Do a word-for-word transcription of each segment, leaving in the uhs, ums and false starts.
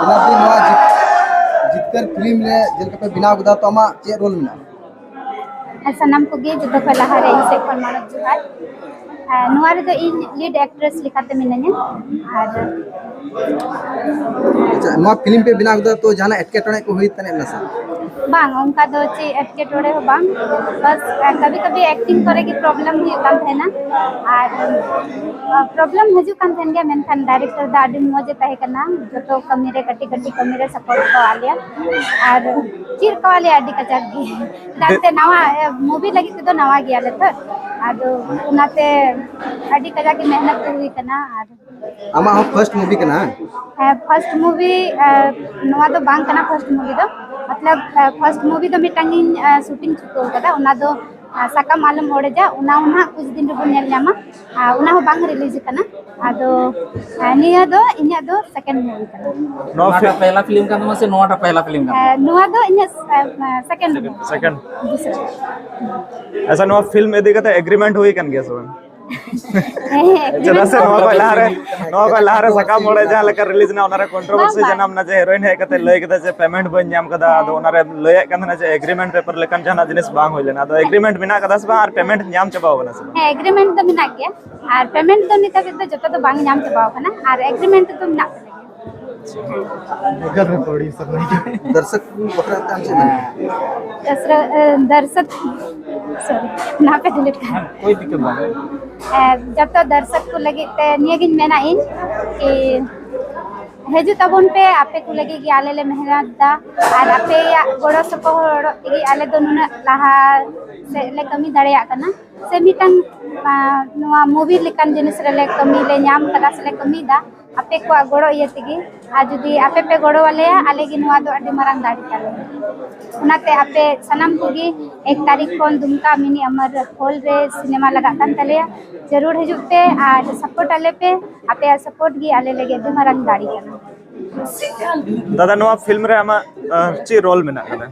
ᱚᱱᱟ ᱫᱤᱱ ᱱᱚᱣᱟ ᱡᱤᱛ- ᱡᱤᱛᱠᱟᱹᱨ ᱯᱷᱤᱞᱢ ᱨᱮ ᱡᱮᱞᱮᱠᱟ ᱯᱮ ᱵᱮᱱᱟᱣ ᱠᱮᱫᱟ, ᱛᱚ ᱟᱢᱟᱜ ᱪᱮᱫ ᱨᱳᱞ ᱢᱮᱱᱟᱜᱼᱟ? ᱟᱨ ᱥᱟᱱᱟᱢ ᱠᱚᱜᱮ ᱡᱚᱛᱚ ᱠᱷᱚᱱ ᱞᱟᱦᱟᱨᱮ ᱤᱧ ᱥᱮᱫ ᱠᱷᱚᱱ ᱢᱟᱱᱚᱛ ᱡᱚᱦᱟᱨ᱾ ᱟᱨ ᱱᱚᱣᱟ ᱨᱮᱫᱚ ᱤᱧ ᱞᱤᱰ ᱮᱠᱴᱨᱮᱥ ᱞᱮᱠᱟᱛᱮ ᱢᱤᱱᱟᱹᱧᱟ᱾ ᱟᱨ ᱟᱪᱪᱷᱟ, ᱱᱚᱣᱟ ᱯᱷᱤᱞᱢ ᱯᱮ ᱵᱮᱱᱟᱣ ᱠᱮᱫᱟ, ᱛᱚ ᱡᱟᱦᱟᱱᱟᱜ ᱮᱴᱠᱮᱴᱚᱬᱮ ᱠᱚ ᱦᱩᱭ ᱛᱟᱱᱮᱡ ᱞᱮᱱᱟ ᱥᱮ? ᱵᱟᱝ, ᱚᱱᱠᱟ ᱫᱚ ᱪᱮᱫ ᱮᱴᱠᱮᱴᱚᱬᱮ ᱦᱚᱸ ᱵᱟᱝ᱾ ᱵᱟᱥ ᱠᱟᱵᱷᱤ ᱠᱟᱵᱷᱤ ᱮᱠᱴᱤᱝ ᱠᱚᱨᱮ ᱜᱮ ᱯᱨᱚᱵᱞᱮᱢ ᱦᱩᱭᱩᱜ ᱠᱟᱱ ᱛᱟᱦᱮᱱᱟ᱾ ᱟᱨ ᱯᱨᱚᱵᱞᱮᱢ ᱦᱤᱡᱩᱜ ᱠᱟᱱ ᱛᱟᱦᱮᱱ ᱜᱮᱭᱟ, ᱢᱮᱱᱠᱷᱟᱱ ᱰᱟᱭᱨᱮᱠᱴᱚᱨ ᱫᱚ ᱟᱹᱰᱤ ᱢᱚᱡᱽ ᱮ ᱛᱟᱦᱮᱸ ᱠᱟᱱᱟ᱾ ᱡᱚᱛᱚ ᱠᱟᱹᱢᱤ ᱨᱮ, ᱠᱟᱹᱴᱤᱡ ᱠᱟᱹᱴᱤᱡ ᱠᱟᱹᱢᱤ ᱨᱮ ᱥᱟᱯᱳᱨᱴ ᱠᱟᱣᱟᱫ ᱞᱮᱭᱟ ᱟᱨ ᱪᱮᱫ ᱠᱟᱣᱟᱫ ᱞᱮᱭᱟ ᱟᱹᱰᱤ ᱠᱟᱡᱟᱠ ᱜᱮ᱾ ᱪᱮᱫᱟᱜ ᱥᱮ ᱱᱟᱣᱟ ᱢᱩᱵᱷᱤ ᱞᱟᱹᱜᱤᱫ ᱛᱮᱫᱚ ᱱᱟᱣᱟ ᱜᱮᱭᱟᱞᱮ ᱛᱚ, ᱟᱫᱚ ᱚᱱᱟᱛᱮ ᱟᱹᱰᱤ ᱠᱟᱡᱟᱠ ᱜᱮ ᱢᱮᱦᱱᱚᱛ ᱠᱚ ᱦᱩᱭ ᱠᱟᱱᱟ᱾ ᱟᱨ ᱟᱢᱟᱜ ᱦᱚᱸ ᱯᱷᱟᱨᱥᱴ ᱢᱩᱵᱷᱤ ᱠᱟᱱᱟ? ᱯᱷᱟᱨᱥᱴ ᱢᱩᱵᱷᱤ ᱱᱚᱣᱟ ᱫᱚ ᱵᱟᱝ ᱠᱟᱱᱟ ᱯᱷᱟᱨᱥᱴ ᱢᱩᱵᱷᱤ ᱫᱚ᱾ ᱢᱚᱛᱞᱚᱵ ᱯᱷᱟᱨᱥᱴ ᱢᱩᱵᱷᱤ ᱫᱚ ᱢᱤᱫᱴᱟᱝ ᱤᱧ ᱥᱩᱴᱤᱝ ᱪᱩᱠᱟᱹᱣ ᱠᱟᱫᱟ, ᱚᱱᱟ ᱫᱚ ᱥᱟᱠᱟᱢ ᱟᱞᱚᱢ ᱚᱲᱮᱡᱟ, ᱚᱱᱟ ᱦᱚᱸ ᱱᱟᱦᱟᱜ ᱠᱩᱪ ᱫᱤᱱ ᱨᱮᱵᱚᱱ ᱧᱮᱞ ᱧᱟᱢᱟ᱾ ᱟᱨ ᱚᱱᱟ ᱦᱚᱸ ᱵᱟᱝ ᱨᱤᱞᱤᱡᱽ ᱠᱟᱱᱟ᱾ ᱟᱫᱚ ᱱᱤᱭᱟᱹ ᱫᱚ ᱤᱧᱟᱹᱜ ᱫᱚ ᱥᱮᱠᱮᱱᱰ ᱢᱩᱵᱷᱤ ᱠᱟᱱᱟ᱾ ᱱᱚᱣᱟ ᱯᱮᱦᱞᱟ ᱯᱷᱤᱞᱢ ᱠᱟᱱ ᱛᱟᱢᱟ ᱥᱮ ᱱᱚᱣᱟᱴᱟᱜ ᱯᱮᱦᱞᱟ ᱯᱷᱤᱞᱢ ᱠᱟᱱ ᱛᱟᱢᱟ? ᱱᱚᱣᱟ ᱫᱚ ᱤᱧᱟᱹᱜ ᱥᱮᱠᱮᱱᱰ᱾ ᱥᱮᱠᱮᱱᱰ᱾ ᱟᱪᱪᱷᱟ, ᱱᱚᱣᱟ ᱯᱷᱤᱞᱢ ᱤᱫᱤ ᱠᱟᱛᱮ ᱮᱜᱽᱨᱤᱢᱮᱱᱴ ᱦᱩᱭ ᱠᱟᱱ ᱜᱮᱭᱟ ᱥᱮ ᱵᱟᱝ? ᱪᱮᱫᱟᱜ ᱥᱮ ᱱᱚᱣᱟ ᱠᱷᱚᱱ ᱞᱟᱦᱟᱨᱮ ᱱᱚᱣᱟ ᱠᱷᱚᱱ ᱞᱟᱦᱟᱨᱮ ᱥᱟᱠᱟᱢ ᱚᱲᱮᱡ ᱡᱟᱦᱟᱸ ᱞᱮᱠᱟ ᱨᱤᱞᱤᱡᱽ ᱮᱱᱟ, ᱚᱱᱟᱨᱮ ᱠᱚᱱᱴᱨᱳᱵᱷᱟᱨᱥᱤ ᱡᱟᱱᱟᱢ ᱮᱱᱟ ᱡᱮ ᱦᱤᱨᱳᱭᱤᱱ ᱦᱮᱡ ᱠᱟᱛᱮ ᱞᱟᱹᱭ ᱠᱮᱫᱟ ᱡᱮ ᱯᱮᱢᱮᱱᱴ ᱵᱟᱹᱧ ᱧᱟᱢ ᱠᱟᱫᱟ᱾ ᱟᱫᱚ ᱚᱱᱟᱨᱮ ᱞᱟᱹᱭᱮᱫ ᱠᱟᱱ ᱛᱟᱦᱮᱱᱟ ᱡᱮ ᱮᱜᱽᱨᱤᱢᱮᱱᱴ ᱯᱮᱯᱟᱨ ᱞᱮᱠᱟᱱ ᱡᱟᱦᱟᱱᱟᱜ ᱡᱤᱱᱤᱥ ᱵᱟᱝ ᱦᱩᱭ ᱞᱮᱱᱟ᱾ ᱟᱫᱚ ᱮᱜᱽᱨᱤᱢᱮᱱᱴ ᱢᱮᱱᱟᱜ ᱠᱟᱫᱟ ᱥᱮ ᱵᱟᱝ ᱟᱨ ᱯᱮᱢᱮᱱᱴ ᱧᱟᱢ ᱪᱟᱵᱟᱣ ᱠᱟᱱᱟ ᱥᱮ ᱵᱟᱝ? ᱦᱮᱸ, ᱮᱜᱽᱨᱤᱢᱮᱱᱴ ᱫᱚ ᱢᱮᱱᱟᱜ ᱜᱮᱭᱟ ᱟᱨ ᱯᱮᱢᱮᱱᱴ ᱫᱚ ᱱᱤᱛ ᱦᱟᱹᱵᱤᱡ ᱫᱚ ᱡᱚᱛᱚ ᱫᱚ ᱵᱟᱝ ᱧᱟᱢ ᱪᱟᱵᱟᱣ ᱠᱟᱱᱟ ᱟᱨ ᱮᱜᱽᱨᱤᱢᱮᱱᱴ ᱫᱚ ᱢᱮᱱᱟᱜ ᱛᱟᱞᱮ ᱜᱮᱭᱟ᱾ ᱫᱚᱨᱥᱚᱠ ᱠᱚ ᱵᱟᱠᱷᱨᱟ ᱛᱮ ᱟᱢ ᱪᱮᱫ ᱮᱢ ᱢᱮᱱᱟ? ᱫᱚᱨᱥᱚᱠ ᱥᱚᱨᱤ, ᱱᱟᱯᱮ ᱰᱤᱞᱤᱴ ᱠᱟᱜ᱾ ᱠᱳᱭ ᱫᱤᱠᱠᱟᱛ ᱵᱟᱝ᱾ ᱡᱚᱛᱚ ᱫᱚᱨᱥᱚᱠ ᱠᱚ ᱞᱟᱹᱜᱤᱫ ᱛᱮ ᱱᱤᱭᱟᱹᱜᱤᱧ ᱢᱮᱱᱟ ᱤᱧ ᱠᱤ ᱦᱤᱡᱩᱜ ᱛᱟᱵᱚᱱ ᱯᱮ, ᱟᱯᱮ ᱠᱚ ᱞᱟᱹᱜᱤᱫ ᱜᱮ ᱟᱞᱮ ᱞᱮ ᱢᱮᱦᱱᱚᱛ ᱫᱟ ᱟᱨ ᱟᱯᱮᱭᱟᱜ ᱜᱚᱲᱚ ᱥᱚᱯᱚᱦᱚᱫ ᱛᱮᱜᱮ ᱟᱞᱮ ᱫᱚ ᱱᱩᱱᱟᱹᱜ ᱞᱟᱦᱟ ᱥᱮᱫ ᱞᱮ ᱠᱟᱹᱢᱤ ᱫᱟᱲᱮᱭᱟᱜ ᱠᱟᱱᱟ᱾ ᱥᱮ ᱢᱤᱫᱴᱟᱝ ᱱᱚᱣᱟ ᱢᱩᱵᱷᱤ ᱞᱮᱠᱟᱱ ᱡᱤᱱᱤᱥ ᱨᱮᱞᱮ ᱠᱟᱹᱢᱤ ᱞᱮ ᱧᱟᱢ ᱠᱟᱫᱟ ᱥᱮᱞᱮ ᱠᱟᱹᱢᱤᱭᱮᱫᱟ ᱟᱯᱮ ᱠᱚᱣᱟᱜ ᱜᱚᱲᱚ ᱤᱭᱟᱹ ᱛᱮᱜᱮ᱾ ᱟᱨ ᱡᱩᱫᱤ ᱟᱯᱮ ᱯᱮ ᱜᱚᱲᱚ ᱟᱞᱮᱭᱟ, ᱟᱞᱮ ᱜᱮ ᱱᱚᱣᱟ ᱫᱚ ᱟᱹᱰᱤ ᱢᱟᱨᱟᱝ ᱫᱟᱲᱮ ᱛᱟᱞᱮ᱾ ᱚᱱᱟᱛᱮ ᱟᱯᱮ ᱥᱟᱱᱟᱢ ᱠᱚᱜᱮ ᱮᱠ ᱛᱟᱹᱨᱤᱠᱷ ᱠᱷᱚᱱ ᱫᱩᱢᱠᱟ ᱢᱤᱱᱤ ᱟᱢᱟᱨ ᱦᱚᱞ ᱨᱮ ᱥᱤᱱᱮᱢᱟ ᱞᱟᱜᱟᱜ ᱠᱟᱱ ᱛᱟᱞᱮᱭᱟ, ᱡᱟᱹᱨᱩᱲ ᱦᱤᱡᱩᱜ ᱯᱮ ᱟᱨ ᱥᱟᱯᱳᱨᱴ ᱟᱞᱮ ᱯᱮ᱾ ᱟᱯᱮᱭᱟᱜ ᱥᱟᱯᱳᱨᱴ ᱜᱮ ᱟᱞᱮ ᱞᱟᱹᱜᱤᱫ ᱟᱹᱰᱤ ᱢᱟᱨᱟᱝ ᱫᱟᱲᱮ ᱠᱟᱱᱟ᱾ ᱫᱟᱫᱟ, ᱱᱚᱣᱟ ᱯᱷᱤᱞᱢ ᱨᱮ ᱟᱢᱟᱜ ᱟᱦ, ᱪᱮᱫ ᱨᱳᱞ ᱢᱮᱱᱟᱜ ᱠᱟᱫᱟ?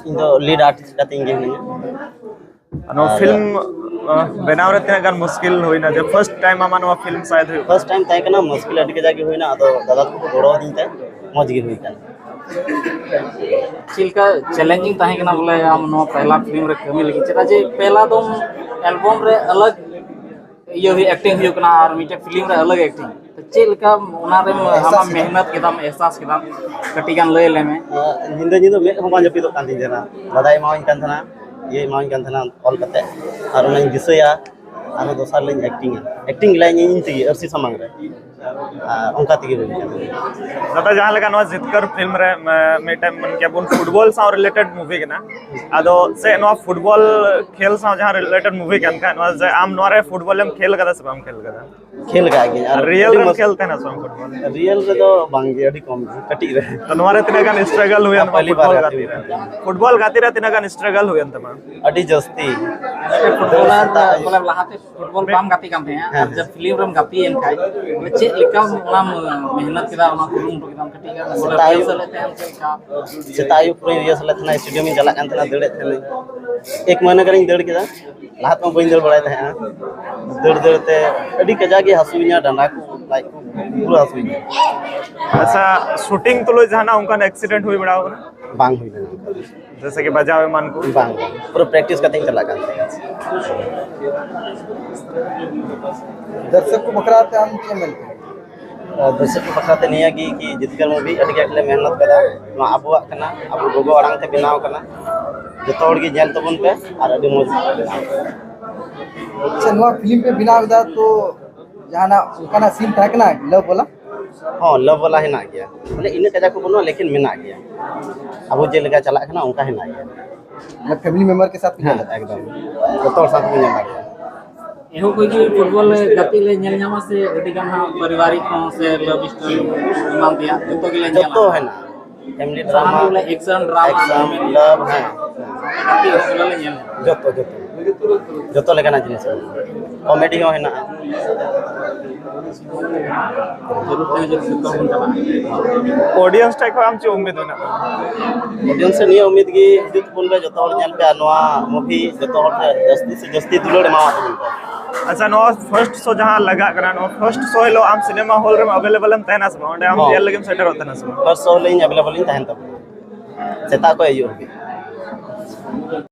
ᱤᱧ ᱫᱚ ᱞᱤᱰ ᱟᱨᱴᱤᱥᱴ ᱠᱟᱛᱮ ᱤᱧ ᱜᱮ ᱢᱤᱱᱟᱹᱧᱟ᱾ ᱱᱚᱣᱟ ᱟᱨ ᱯᱷᱤᱞᱢ ᱵᱮᱱᱟᱣ ᱨᱮ ᱛᱤᱱᱟᱹᱜ ᱜᱟᱱ ᱢᱩᱥᱠᱤᱞ ᱦᱩᱭᱱᱟ, ᱡᱮ ᱯᱷᱟᱨᱥᱴ ᱴᱟᱭᱤᱢ ᱟᱢᱟᱜ ᱱᱚᱣᱟ ᱯᱷᱤᱞᱢ ᱥᱟᱭᱮᱫ ᱦᱩᱭᱩᱜ? ᱯᱷᱟᱨᱥᱴ ᱴᱟᱭᱤᱢ ᱛᱟᱦᱮᱸ ᱠᱟᱱᱟ, ᱢᱩᱥᱠᱤᱞ ᱟᱹᱰᱤ ᱠᱟᱡᱟᱠ ᱜᱮ ᱦᱩᱭᱱᱟ᱾ ᱟᱫᱚ ᱫᱟᱫᱟ ᱛᱟᱠᱚ ᱠᱚ ᱜᱚᱲᱚ ᱟᱹᱫᱤᱧ ᱛᱮ ᱢᱚᱡᱽ ᱜᱮ ᱦᱩᱭ ᱠᱟᱱᱟ᱾ ᱪᱮᱫ ᱞᱮᱠᱟ ᱪᱮᱞᱮᱧᱡᱤᱝ ᱛᱟᱦᱮᱸ ᱠᱟᱱᱟ ᱵᱚᱞᱮ ᱟᱢ ᱱᱚᱣᱟ ᱯᱮᱦᱞᱟ ᱯᱷᱤᱞᱢ ᱨᱮ ᱠᱟᱹᱢᱤ ᱞᱟᱹᱜᱤᱫ? ᱪᱮᱫᱟᱜ ᱡᱮ ᱯᱮᱦᱞᱟ ᱫᱚᱢ ᱮᱞᱵᱚᱢ ᱨᱮ ᱟᱞᱟᱜᱽ ᱤᱭᱟᱹ ᱦᱩᱭᱩᱜ, ᱮᱠᱴᱤᱝ ᱦᱩᱭᱩᱜ ᱠᱟᱱᱟ ᱟᱨ ᱢᱤᱫᱴᱮᱱ ᱯᱷᱤᱞᱢ ᱨᱮ ᱟᱞᱟᱜᱽ ᱮᱠᱴᱤᱝ᱾ ᱛᱚ ᱪᱮᱫ ᱞᱮᱠᱟ ᱚᱱᱟ ᱨᱮᱢ ᱟᱢᱟᱜ ᱢᱮᱦᱱᱚᱛ ᱠᱮᱫᱟᱢ, ᱮᱦᱥᱟᱥ ᱠᱮᱫᱟᱢ, ᱠᱟᱹᱴᱤᱡ ᱜᱟᱱ ᱞᱟᱹᱭ ᱟᱞᱮ ᱢᱮ᱾ ᱧᱤᱫᱟᱹ ᱧᱤᱫᱟᱹ ᱢᱮᱫ ᱦᱚᱸ ᱵᱟᱝ ᱡᱟᱹᱯᱤᱫᱚᱜ ᱠᱟᱱ ᱛᱤᱧ ᱛᱟᱦᱮᱱᱟ᱾ ᱫᱟᱫᱟᱭ ᱮᱢᱟᱣᱟᱹᱧ ᱠᱟᱱ ᱛᱟᱦᱮᱱᱟ, ᱤᱭᱟᱹᱭ ᱮᱢᱟᱣᱟᱹᱧ ᱠᱟᱱ ᱛᱟᱦᱮᱱᱟ ᱚᱞ ᱠᱟᱛᱮ, ᱟᱨ ᱚᱱᱟᱧ ᱫᱤᱥᱟᱹᱭᱟ᱾ ᱟᱨᱦᱚᱸ ᱫᱚᱥᱟᱨ ᱞᱤᱧ ᱮᱠᱴᱤᱝᱟ, ᱮᱠᱴᱤᱝ ᱞᱟᱭᱤᱱ ᱤᱧ ᱛᱮᱜᱮ ᱟᱹᱨᱥᱤ ᱥᱟᱢᱟᱝ ᱨᱮ᱾ ᱟᱨ ᱚᱱᱠᱟ ᱛᱮᱜᱮ ᱦᱩᱭ ᱠᱟᱱᱟ᱾ ᱫᱟᱫᱟ, ᱡᱟᱦᱟᱸ ᱞᱮᱠᱟ ᱱᱚᱣᱟ ᱡᱤᱛᱠᱟᱹᱨ ᱯᱷᱤᱞᱢ ᱨᱮ, ᱢᱮ-, ᱢᱤᱫᱴᱮᱱ ᱢᱮᱱ ᱠᱮᱭᱟ ᱵᱚᱱ ᱯᱷᱩᱴᱵᱚᱞ ᱥᱟᱶ ᱨᱤᱞᱮᱴᱮᱰ ᱢᱩᱵᱷᱤ ᱠᱟᱱᱟ᱾ ᱟᱫᱚ ᱥᱮ ᱱᱚᱣᱟ ᱯᱷᱩᱴᱵᱚᱞ ᱠᱷᱮᱞ ᱥᱟᱶ ᱡᱟᱦᱟᱸ ᱨᱤᱞᱮᱴᱮᱰ ᱢᱩᱵᱷᱤ ᱠᱟᱱ ᱠᱷᱟᱱ, ᱱᱚᱣᱟ ᱡᱮ ᱟᱢ ᱱᱚᱣᱟ ᱨᱮ ᱯᱷᱩᱴᱵᱚᱞ ᱮᱢ ᱠᱷᱮᱞ ᱠᱟᱫᱟ ᱥᱮ ᱵᱟᱢ ᱠᱷᱮᱞ ᱠᱟᱫᱟ? ᱠᱷᱮᱞ ᱠᱟᱜ ᱜᱤᱭᱟᱹᱧ᱾ ᱟᱨ ᱨᱤᱭᱮᱞ ᱟᱹᱰᱤ ᱨᱮᱢ ᱢᱚᱡᱽ ᱠᱷᱮᱞ ᱛᱟᱦᱮᱱᱟ ᱥᱮ ᱵᱟᱝ ᱯᱷᱩᱴᱵᱚᱞ? ᱨᱤᱭᱮᱞ ᱨᱮᱫᱚ ᱵᱟᱝ ᱜᱮ, ᱟᱹᱰᱤ ᱠᱚᱢ ᱜᱮ, ᱠᱟᱹᱴᱤᱡ ᱨᱮ᱾ ᱛᱚ ᱱᱚᱣᱟ ᱨᱮ ᱛᱤᱱᱟᱹᱜ ᱜᱟᱱ ᱥᱴᱨᱟᱜᱚᱞ ᱦᱩᱭᱮᱱ ᱦᱮᱸ, ᱛᱟᱢᱟ ᱯᱚᱦᱞᱤ ᱵᱟᱨ ᱯᱷᱩᱴᱵᱚᱞ ᱜᱟᱛᱮ ᱜᱟᱛᱮ ᱨᱮ? ᱦᱩᱭᱱᱟ᱾ ᱯᱷᱩᱴᱵᱚᱞ ᱜᱟᱛᱮ ᱨᱮ ᱛᱤᱱᱟᱹᱜ ᱜᱟᱱ ᱥᱴᱨᱟᱜᱚᱞ ᱦᱩᱭᱮᱱ ᱛᱟᱢᱟ? ᱟᱹᱰᱤ ᱡᱟᱹᱥᱛᱤ᱾ ᱯᱷᱩᱴᱵᱚᱞᱟᱨ, ᱥᱮᱛᱟᱜ ᱟᱹᱭᱩᱵ᱾ ᱵᱚᱞᱮ ᱞᱟᱦᱟᱛᱮ ᱯᱷᱩᱴᱵᱚᱞ ᱵᱟᱢ ᱜᱟᱛᱮ ᱠᱟᱱ ᱛᱟᱦᱮᱸᱜᱼᱟ, ᱦᱮᱸ, ᱟᱨ ᱦᱮᱸ᱾ ᱡᱟᱵ ᱯᱷᱤᱞᱢ ᱨᱮᱢ ᱜᱟᱛᱮᱭᱮᱱ ᱠᱷᱟᱡ, ᱵᱚᱞᱮ ᱪᱮᱫ ᱞᱮᱠᱟᱢ ᱚᱱᱟᱢ ᱢᱮᱦᱱᱚᱛ ᱠᱮᱫᱟ, ᱚᱱᱟ ᱠᱩᱨᱩᱢᱩᱴᱩ ᱠᱮᱫᱟᱢ ᱠᱟᱹᱴᱤᱡ ᱜᱟᱱ? ᱵᱚᱞᱮ ᱥᱮᱛᱟᱜ ᱨᱤᱦᱟᱨᱥᱟᱞ ᱮᱫ ᱛᱟᱦᱮᱸᱜ ᱪᱮᱫ ᱞᱮᱠᱟ? ᱥᱮᱛᱟᱜ ᱟᱹᱭᱩᱵ ᱯᱩᱨᱟᱹᱧ ᱨᱤᱦᱟᱨᱥᱟᱞ ᱮᱫ ᱛᱟᱦᱮᱱᱟ, ᱥᱴᱮᱰᱤᱭᱟᱢ ᱤᱧ ᱪᱟᱞᱟᱜ ᱠᱟᱱ ᱛᱟᱦᱮᱱᱟ, ᱫᱟᱹᱲᱮᱫ ᱛᱟᱦᱮᱱᱟᱹᱧ᱾ ᱮᱠ ᱢᱟᱹᱦᱱᱟᱹ ᱜᱟᱱᱤᱧ ᱫᱟᱹᱲ ᱠᱮᱫᱟ᱾ ᱞᱟᱦᱟ ᱛᱮᱢᱟ ᱵᱟᱹᱧ ᱫᱟᱹᱲ ᱵᱟᱲᱟᱭ ᱛᱟᱦᱮᱸᱜᱼᱟ᱾ ᱫᱟᱹᱲ ᱫᱟᱹᱲ ᱛᱮ ᱟᱹᱰᱤ ᱠᱟᱡᱟᱠ ᱜᱮ ᱦᱟᱹᱥᱩᱭᱤᱧᱟ, ᱰᱟᱸᱰᱟ ᱠᱚ, ᱞᱟᱡ ᱠᱚ ᱯᱩᱨᱟᱹ ᱦᱟᱹᱥᱩᱭᱤᱧᱟ᱾ ᱟᱪᱪᱷᱟ, ᱥᱩᱴᱤᱝ ᱛᱩᱞᱩᱡ ᱡᱟᱦᱟᱱᱟᱜ ᱚᱱᱠᱟᱱ ᱮᱠᱥᱤᱰᱮᱱᱴ ᱦᱩᱭ ᱵᱟᱲᱟ ᱟᱠᱟᱱᱟ? ᱵᱟᱝ ᱦᱩᱭ ᱞᱮᱱᱟ ᱚᱱᱠᱟ ᱫᱚ᱾ ᱡᱮᱭᱥᱮ ᱠᱤ ᱵᱟᱡᱟᱣ ᱮᱢᱟᱱ ᱠᱚ? ᱵᱟᱝ, ᱵᱟᱝ᱾ ᱯᱩᱨᱟᱹ ᱯᱨᱮᱠᱴᱤᱥ ᱠᱟᱛᱮ ᱤᱧ ᱪᱟᱞᱟᱜ ᱠᱟᱱ ᱛᱟᱦᱮᱸᱫ᱾ ᱫᱚᱨᱥᱚᱠ ᱠᱚ ᱵᱟᱠᱷᱨᱟ ᱛᱮ ᱟᱢ ᱪᱮᱫ ᱮᱢ ᱢᱮᱱ ᱠᱮᱭᱟ? ᱟᱨ ᱫᱚᱨᱥᱚᱠ ᱠᱚ ᱵᱟᱠᱷᱨᱟ ᱛᱮ ᱱᱤᱭᱟᱹ ᱜᱮ ᱠᱤ ᱡᱤᱛᱠᱟᱹᱨ ᱢᱩᱵᱷᱤ ᱟᱹᱰᱤ ᱟᱸᱴ ᱞᱮ ᱢᱮᱦᱱᱚᱛ ᱠᱟᱫᱟ᱾ ᱱᱚᱣᱟ ᱟᱵᱚᱣᱟᱜ ᱠᱟᱱᱟ, ᱟᱵᱚ ᱜᱚᱜᱚ ᱟᱲᱟᱝ ᱛᱮ ᱵᱮᱱᱟᱣ ᱠᱟᱱᱟ᱾ ᱡᱚᱛᱚ ᱦᱚᱲ ᱜᱮ ᱧᱮᱞ ᱛᱟᱵᱚᱱ ᱯᱮ ᱟᱨ ᱟᱹᱰᱤ ᱢᱚᱡᱽ ᱵᱮᱱᱟᱣ ᱠᱟᱱᱟ᱾ ᱟᱪᱪᱷᱟ, ᱱᱚᱣᱟ ᱯᱷᱤᱞᱢ ᱯᱮ ᱵᱮᱱᱟᱣ ᱠᱮᱫᱟ, ᱛᱚ ᱡᱟᱦᱟᱱᱟᱜ ᱚᱱᱠᱟᱱᱟᱜ ᱥᱤᱱ ᱛᱟᱦᱮᱸ ᱠᱟᱱᱟ ᱞᱟᱵᱷ ᱵᱟᱞᱟ? ᱦᱚᱸ, ᱞᱟᱵᱷ ᱵᱟᱞᱟ ᱦᱮᱱᱟᱜ ᱜᱮᱭᱟ, ᱢᱟᱱᱮ ᱤᱱᱟᱹᱜ ᱠᱟᱡᱟᱠ ᱠᱚ ᱵᱟᱹᱱᱩᱜᱼᱟ, ᱞᱮᱠᱤᱱ ᱢᱮᱱᱟᱜ ᱜᱮᱭᱟ᱾ ᱟᱵᱚ ᱪᱮᱫ ᱞᱮᱠᱟ ᱪᱟᱞᱟᱜ ᱠᱟᱱᱟ ᱚᱱᱠᱟ ᱦᱮᱱᱟᱜ ᱜᱮᱭᱟ᱾ ᱢᱟᱱᱮ ᱯᱷᱮᱢᱤᱞᱤ ᱢᱮᱢᱵᱟᱨ ᱠᱮ ᱥᱟᱛᱷ ᱦᱮᱸ, ᱧᱮᱞ ᱞᱮᱫᱟ? ᱮᱠᱫᱚᱢ, ᱡᱚᱛᱚ ᱦᱚᱲ ᱥᱟᱶ ᱛᱮᱵᱚᱱ ᱧᱮᱞ ᱫᱟᱲᱮᱭᱟᱜᱼᱟ᱾ ᱮᱦᱚᱵ ᱠᱷᱚᱱ ᱜᱮ ᱯᱷᱩᱴᱵᱚᱞ ᱜᱟᱛᱮᱜ ᱞᱮ ᱧᱮᱞ ᱧᱟᱢᱟ ᱥᱮ ᱟᱹᱰᱤ ᱜᱟᱱ ᱦᱟᱸᱜ ᱯᱟᱨᱤᱵᱟᱨᱤᱠ ᱦᱚᱸ ᱥᱮ ᱞᱟᱵᱷ ᱥᱴᱳᱨᱤ ᱮᱢᱟᱱ ᱛᱮᱭᱟᱜ ᱡᱚᱛᱚ ᱜᱮᱞᱮ ᱧᱮᱞᱟ? ᱡᱚᱛᱚ ᱦᱮᱱᱟᱜᱼᱟ, ᱯᱷᱮᱢᱤᱞᱤ ᱡᱟᱦᱟᱸ ᱰᱨᱟᱢᱟ, ᱵᱚᱞᱮ ᱮᱠᱥᱚᱱ ᱰᱨᱟᱢᱟ, ᱮᱠᱥᱚᱱ, ᱞᱟᱵᱷ, ᱦᱮᱸ, ᱜᱟᱛᱮᱜ ᱦᱚᱸ ᱵᱚᱞᱮ ᱞᱮ ᱧᱮᱞ ᱧᱟᱢᱟ᱾ ᱡᱚᱛᱚ, ᱡᱚᱛᱚ᱾ ᱡᱚᱛᱚ ᱞᱮᱠᱟᱱᱟᱜ ᱡᱤᱱᱤᱥ ᱢᱮᱱᱟᱜᱼᱟ, ᱠᱚᱢᱮᱰᱤ ᱦᱚᱸ ᱦᱮᱱᱟᱜᱼᱟ᱾ ᱚᱰᱤᱭᱮᱱᱥ ᱴᱷᱮᱡ ᱠᱷᱚᱱ ᱟᱢ ᱪᱮᱫ ᱩᱢᱤᱫ ᱢᱮᱱᱟᱜ ᱛᱟᱢᱟ? ᱚᱰᱤᱭᱮᱱᱥ ᱥᱮ ᱱᱤᱭᱟᱹ ᱩᱢᱤᱫ ᱜᱮ ᱦᱤᱡᱩᱜ ᱛᱟᱵᱚᱱ ᱯᱮ, ᱡᱚᱛᱚ ᱦᱚᱲ ᱧᱮᱞ ᱯᱮ ᱟᱨ ᱱᱚᱣᱟ ᱢᱩᱵᱷᱤ ᱡᱚᱛᱚ ᱦᱚᱲ ᱴᱷᱮᱱ ᱡᱟᱹᱥᱛᱤ ᱥᱮ ᱡᱟᱹᱥᱛᱤ ᱫᱩᱞᱟᱹᱲ ᱮᱢᱟᱣᱟᱜ ᱛᱟᱵᱚᱱ ᱯᱮ᱾ ᱟᱪᱪᱷᱟ, ᱱᱚᱣᱟ ᱯᱷᱟᱨᱥᱴ ᱥᱳ ᱡᱟᱦᱟᱸ ᱞᱟᱜᱟᱜ ᱠᱟᱱᱟ, ᱱᱚᱣᱟ ᱯᱷᱟᱨᱥᱴ ᱥᱳ ᱦᱤᱞᱳᱜ ᱟᱢ ᱥᱤᱱᱮᱢᱟ ᱦᱚᱞ ᱨᱮᱢ ᱮᱵᱮᱞᱮᱵᱮᱞ ᱮᱢ ᱛᱟᱦᱮᱱᱟ ᱥᱮ ᱵᱟᱝ? ᱚᱸᱰᱮ ᱟᱢ ᱦᱚᱸ᱾ ᱧᱮᱞ ᱞᱟᱹᱜᱤᱫ ᱮᱢ ᱥᱮᱴᱮᱨᱚᱜ ᱛᱟᱦᱮᱱᱟ ᱥᱮ ᱵᱟᱝ? ᱯᱷᱟᱨᱥᱴ ᱥᱳ ᱦᱤᱞᱳᱜ ᱤᱧ ᱮᱵᱮᱞᱮᱵᱮᱞ ᱤᱧ ᱛᱟᱦᱮᱱ ᱛᱟᱵᱚᱱᱟ, ᱥᱮᱛᱟᱜ ᱠᱷᱚᱱ ᱟᱹᱭᱩᱵ ᱦᱟᱹᱵᱤᱡ᱾